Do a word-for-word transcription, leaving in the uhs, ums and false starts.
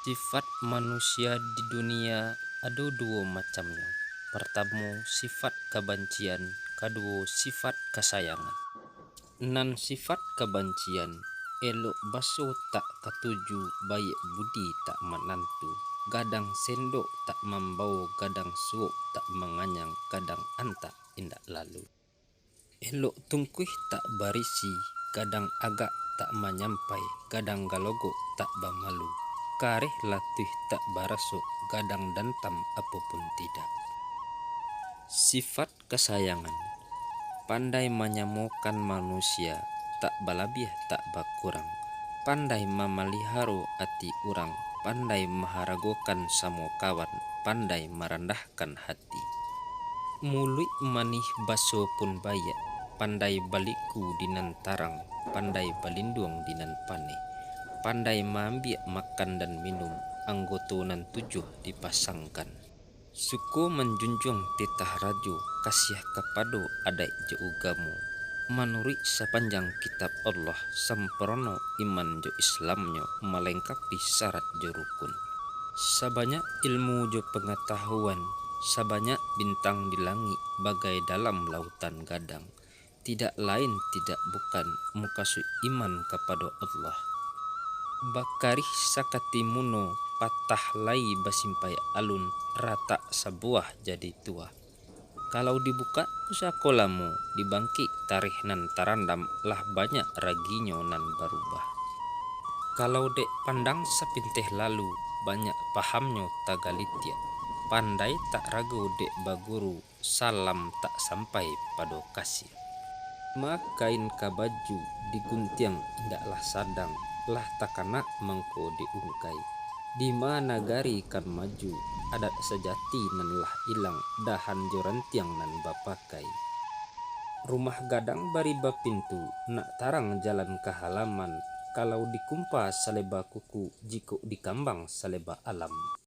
Sifat manusia di dunia ado duo macamnyo. Partamo, sifat kabancian, kaduo, sifat kasayangan. Nan sifat kabancian, elok baso tak katuju, baiak budi tak manantu, gadang sendok tak mambawo, gadang suok tak manganyang, gadang antak indak lalu. Elok tungkuih tak barisi, gadang agak tak manyampai, gadang galogok tak bamalu, kareh latuih tak barasok, gadang dantam apo pun tidak. Sifat kasayangan, pandai manyamokan manusia, tak balabiah tak bakurang, pandai mamaliharo ati urang, pandai maharagokan samo kawan, pandai marandahkan hati. Muluik manih baso pun baiak, pandai baliku di nan tarang, pandai balinduang di nan paneh, pandai maambiak makan dan minum, anggoto nan tujuah dipasangkan. Suko manjunjuang titah rajo, kasiah kapado adaik jo ugamo. Manuruik sapanjang kitab Allah, sampurno iman jo Islamnyo, malengkapi syarat jo rukun. Sabanyak ilmu jo pangatahuan, sabanyak bintang di langik, bagai dalam lautan gadang, tidak lain tidak bukan, mukasuik iman kapado Allah. Bakarih sakatimuno, patah lai basimpai alun, ratak sabuah jadi tuah. Kalau dibukak pusako lamo, dibangkik tareh nan tarandam, lah banyak raginyo nan barubah. Kalau dek pandang sapinteh lalu, banyak pahamnyo tagalitiak, pandai tak rago dek baguru, salam tak sampai pado kasiah. Dima kain ka baju diguntiang indaklah sadang, lah takanak mangko diungkai. Dima nagari kan maju, adat sajati nan lah ilang, dahan jo rantiang nan bapakai. Rumah gadang bariba pintu, nak tarang jalan ka halaman, kalau dikumpa saleba kuku, jikok dikambang saleba alam.